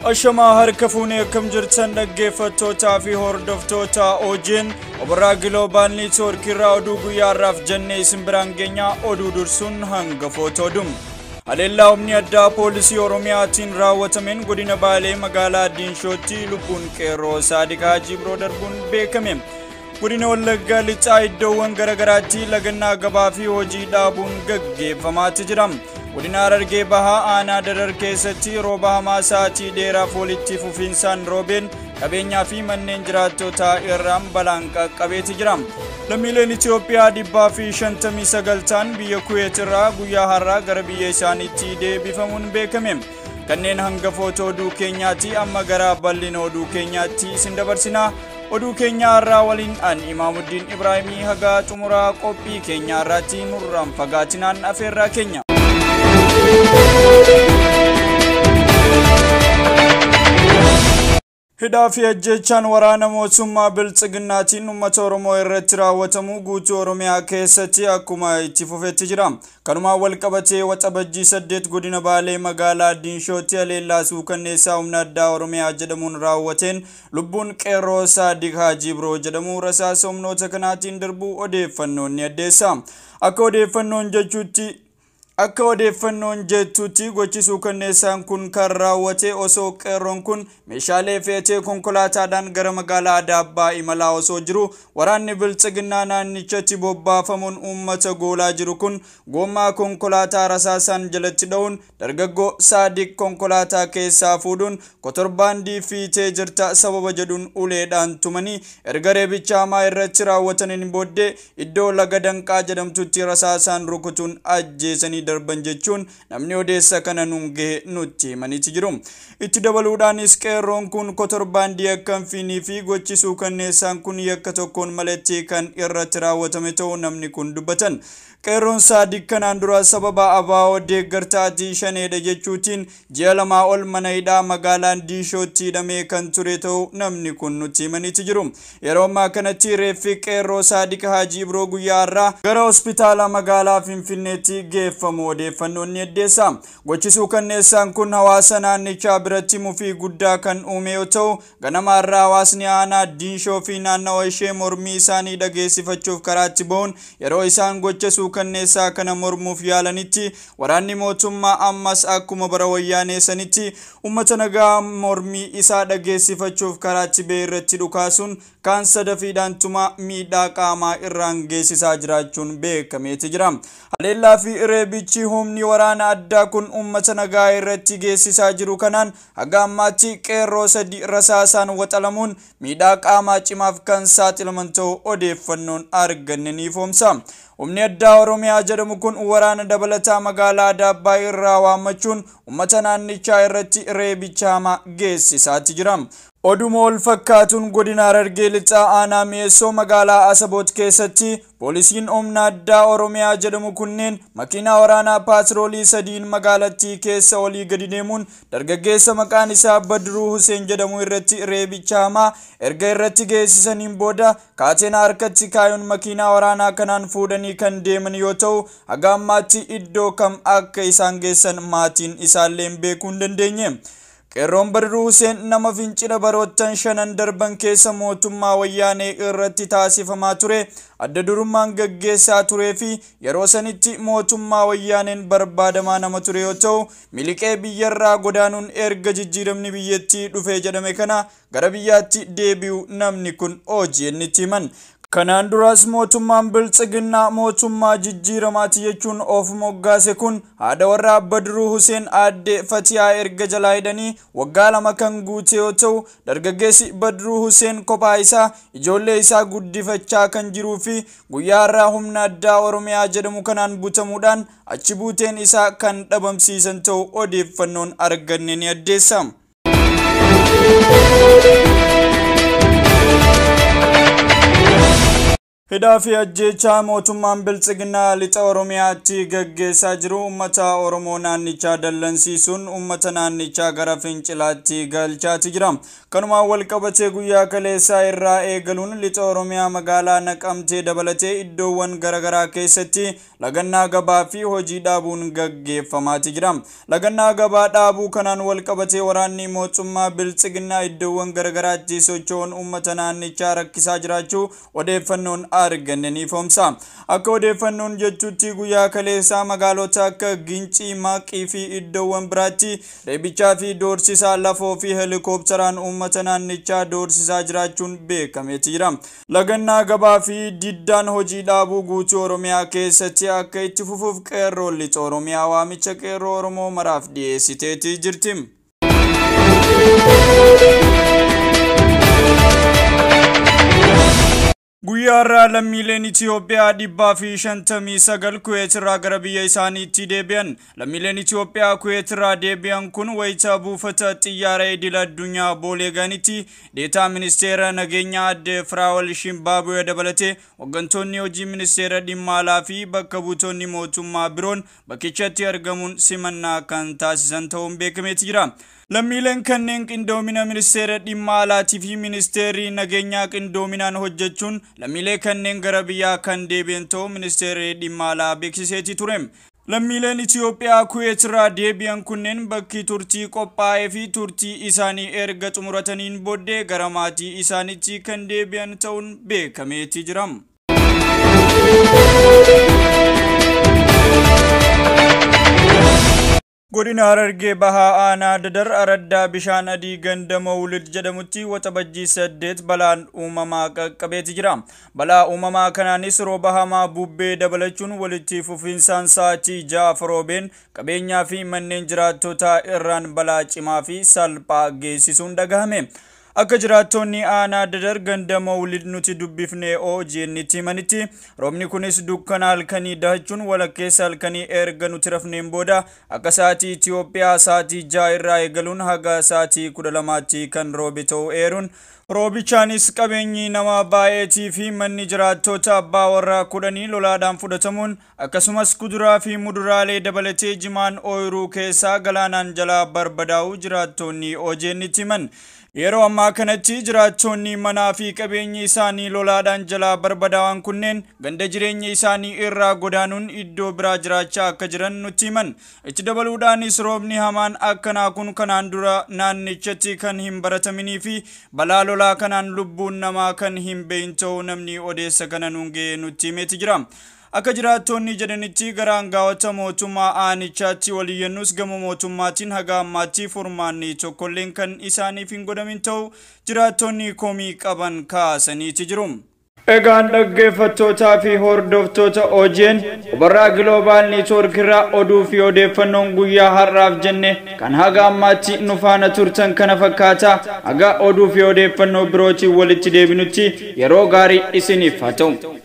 Ashamaa harka fuunee akkam jirtan dhaggeeffattootaa fi hordoftoota OGN Obaraa Global Network irraa oduu guyyaa har'aaf jennee isin biraan geenyaa oduu dursuun hangafoota oduu. Haleellaa humni addaa poolisii Oromiyaatiin raawwatameen godina Baalee magaalaa Diinshootti lubbuun qeerroo Saadiq Haajii biroo darbuun beekame. Godina Wallaggaa lixaa iddoowwan garaagaraatti lagannaa gabaa fi hojii dhaabuun gaggeeffamaatti jira. Godina Harargee Bahaa aanaa Darar keessatti rooba hamaa sa'aatii dheeraaf walitti fufiinsaan roobeen qabeenyaa fi manneen jiraattootaa irraan balaan qaqqabeeti jira. Lammiileen Itoophiyaa 159 ta'an biyya Kuweet irraa guyyaa har'aa gara biyya isaaniitti deebifamuun beekame. Kanneen hangafoota oduu keenyaatti amma gara bal'ina oduu keenyaatti isin dabarsina. Oduu keenya har'aa waliin an Imaamuddin Ibraahimii hagaa xumuraa qophii keenya har'aatti nurraan fagaatinaan afeerraa keenya. Hidhaa fi ajjeechaan waraana mootummaa Bilxiginnaatiin uummata Oromoo irratti raawwatamu guutuu Oromiyaa keessatti akkuma itti fufetti jira. Kanumaan wal qabatee Waxabajjii 8 godina Baalee magaalaa Diinshootti haleellaa suukanneessaa humna addaa Oromiyaa jedhamuun raawwateen lubbuun qeerroo Saadiq Haajii Biroo jedhamu rasaasa humnoota kanaatiin darbuu odeeffannoon ni addeessa. Akka odeeffannoon jettutti gochi suukanneessaan kun kan raawwate osoo qeerroon kun meeshaalee fe'atee konkolaataadhaan gara magaalaa Adaabbaa imalaa osoo jiru waraanni Bilxiginnaa naannichatti bobbaafamuun uummata goolaa jiru kun gommaa konkolaataa rasaasaan jalatti dha'uun dargaggoo Saadiq konkolaataa keessaa fuudhuun kotorbaandii fiitee jirta sababa jedhuun uleedhaan tumanii erga reebicha hamaa irratti raawwataniin booddee iddoo laga danqaa jedhamtutti rasaasaan rukutuun ajjeesanii darban jechuun namni odeessa kana nuun gahe nutti himaniiti jiru. Itti dabaluudhaanis qeerroon kun kotorbaandii akka hin fiinii fi gochi suukanneessaan kun yakka tokkoon malatti kan irratti raawwatame ta'uu namni kun dubbatan. Qeerroon Saadiq kanaan dura sababa ABO deeggartaatii shaneedha jechuutiin ji'a lamaa ol mana hidhaa magaalaan Diinshootti hidhamee kan ture ta'uu namni kun nutti himaniiti jiru. Yeroo ammaa kanatti reeffi qeerroo Saadiq Haajii Biroo guyyaa har'aa gara hospitaala magaalaa Finfinneetti geeffamu odeeffannoon ni addeessa. Gochi suukanneessaan kun hawaasa naannichaa biratti mufii guddaa kan uume yoo ta'u ganama har'aa hawaasni aanaa Diinshoo fi naannawa ishee mormii isaanii dhageessifachuuf karaatti ba'uun yeroo isaan gocha suukanneessaa kana mormuuf yaalanitti waraanni mootummaa ammas akkuma bara wayyaanee sanitti uummata nagaa mormii isaa dhageessifachuuf karaatti ba'e irratti dhukaasuun kaan sadafiidhaan tumaa miidhaa qaamaa irraan geessisaa jiraachuun beekameeti jira. Haleellaa fi reebichi humni waraana addaa kun uummata nagaa irratti geessisaa jiru kanaan haga ammaatti qeerroo sadi rasaasaan waxalamuun miidhaa qaamaa cimaaf kan saaxilaman ta'uu odeeffannoon arganne ni ifoomsa. Humni addaa Oromiyaa jedhamu kun waraana dabalataa magaalaa Adaabbaa irraa waammachuun uummata naannichaa irratti reebicha hamaa geessisaatti jira. Oduma wal fakkaatuun godina Harargee lixaa aanaa Mi'eessoo magaalaa Asaboot keessatti poolisiin humna addaa Oromiyaa jedhamu kunneen makiinaa waraanaa paatroolii sadiin magaalattii keessa olii gadi deemuun dargaggeessa maqaan isaa Badruu Huseen jedhamu irratti reebicha hamaa erga irratti geessisaniin booda kaateenaa harkatti kaayuun makiinaa waraanaa kanaan fuudhanii kan deeman yoo ta'u haga ammaatti iddoo kam akka isaan geessan maatiin isaallee beekuu hin dandeenye. Qeerroon Badruu Huseen nama fincila baroottan shanan darban keessa mootummaa wayyaanee irratti taasifamaa ture adda durummaan gaggeessaa turee fi yeroo sanitti mootummaa wayyaaneen barbaadamaa nama ture yoo ta'u miliqee biyyarraa godaanuun erga jijjiiramni biyyattii dhufee jedhame kana gara biyyaatti deebi'u namni kun OGN itti himan. Kanaan duras mootummaan Bilxiginnaa mootummaa jijjiiramaati jechuun of moggaase kun haadha warraa Badruu Huseen aadde Fatiyaa erga jalaa hidhanii waggaa 2 kan guute yoo ta'u dargaggeessi Badruu Huseen kophaa isaa ijoollee isaa guddifachaa kan jiruu fi guyyaa har'aa humna addaa Oromiyaa jedhamu kanaan butamuudhaan achi buuteen isaa kan dhabamsiisan ta'uu odeeffannoon arganne ni addeessa. Hidhaa fi ajjeechaa mootummaan Biltsiginnaa lixa Oromiyaatti gaggeessaa jiru uummata Oromoo naannichaa dallansiisuun uummata naannichaa gara fincilaatti galchaati jira. Kanumaan wal qabatee guyyaa kaleessaa irraa eegaluun lixa Oromiyaa magaalaa Naqamtee dabalatee iddoowwan garaagaraa keessatti lagannaa gabaa fi hojii dhaabuun gaggeeffamaati jira. Lagannaa gabaa dhaabuu kanaan wal qabatee waraanni mootummaa Biltsiginnaa iddoowwan garaagaraatti socho'uun uummata naannichaa rakkisaa jiraachuu odeeffannoon arganne ni ifoomsa. Akka odeeffannoon jechuutti guyyaa kaleessaa magaalota akka Gincii, Maaqii fi iddoowwan biraatti reebichaa fi doorsisaa lafoo fi heelikoopteraan uummata naannichaa doorsisaa jiraachuun beekameeti jira. Lagannaa gabaa fi diddaan hojii dhaabuu guutuu Oromiyaa keessatti akka itti fufuuf qeerroon lixa Oromiyaa waamicha qeerroo Oromoo maraaf dhiyeessiteeti jirti. Guyyaa har'aa lammiileen Itiyoophiyaa 159 Kuweet irraa gara biyya isaaniitti deebi'an. Lammiileen Itiyoophiyaa Kuweet irraa deebi'an kun wayita buufata xiyyaara idil addunyaa Boolee ga'anitti deetaa ministeera nageenyaa adde Firaawol Shimbaabu'ee dabalatee hooggantoonni hojii ministeera dhimma alaa fi bakka buutonni mootummaa biroon bakkichatti argamuun simannaa kan taasisan ta'uun beekameeti jira. Lammiileen kanneen qindoomina ministeera dhimma alaatii fi ministeerri nageenyaa qindoominaan hojjechuun lammiilee kanneen gara biyyaa kan deebi'an ta'uu ministeerri dhimma alaa beeksiseeti ture. Lammiileen Itiyoophiyaa Kuweet irraa deebi'an kunneen bakki turtii qophaa'ee fi turtii isaanii erga xumurataniin booddee gara maatii isaaniitti kan deebi'an ta'uun beekameeti jira. Godina Harargee Bahaa Aanaa Dadar Araddaa Bishaan Adii Ganda Mawlid jedhamutti waxabajjii 8 balaan uumamaa qaqqabeeti jira. Balaa uumamaa kanaanis rooba hamaa bubbee dabalachuun walitti fufinsaan sa'aatii 6 roobeen qabeenyaa fi manneen jiraattotaa irraan balaa cimaa fi salphaa geessisuun dhagahame. Akka jiraattonni aanaa Dadar Ganda Mawlid nuti dubbifnee OGN'tti himanitti roobni kunis dukkana halkanii dahachuun walakkeessa halkanii erga nuti rafneen booda akka sa'aatii Itiyoophiyaa sa'aatii 6 irraa eegaluun haga sa'aatii 12tti kan roobe ta'uu eeruun roobichaanis qabeenyi nama baay'eetii fi manni jiraattota abbaa warraa 10 lolaadhaan fudhatamuun akkasumas kuduraa fi muduraalee dabalatee jimaan ooyiruu keessaa galaanaan jalaa barbadaa'uu jiraattonni OGN'tti himan. Yeroo ammaa kanatti jiraattonni manaa fi qabeenyi isaanii lolaadhaan jalaa barbadaa'an kunneen ganda jireenya isaanii irraa godaanuun iddoo biraa jiraachaa akka jiran nutti himan. Itti dabaluudhaanis roobni hamaan akkanaa kun kanaan dura naannichatti kan hin barataminii fi balaa lolaa kanaan lubbuun namaa kan hin beeyin ta'uu namni odeessa kana nuun ga'e nutti himeeti jira. Akka jiraattonni jedhanitti gara aangawoota mootummaa aanichaatti waliyyannus gama mootummaatiin haga ammaatti furmaanni tokkolleen kan isaaniif hin godhamin ta'uu jiraattonni komii qaban kaasaniiti jiru. Egaan dhaggeeffattootaa fi hordoftoota OGN Obarraa Giloobal Neetwoork irraa oduu fi odeeffannoon guyyaa har'aaf jenne kan haga ammaatti nu faana turtan kana fakkaata. Haga oduu fi odeeffannoo birootiin walitti deebinutti yeroo gaarii isiniif haa ta'u.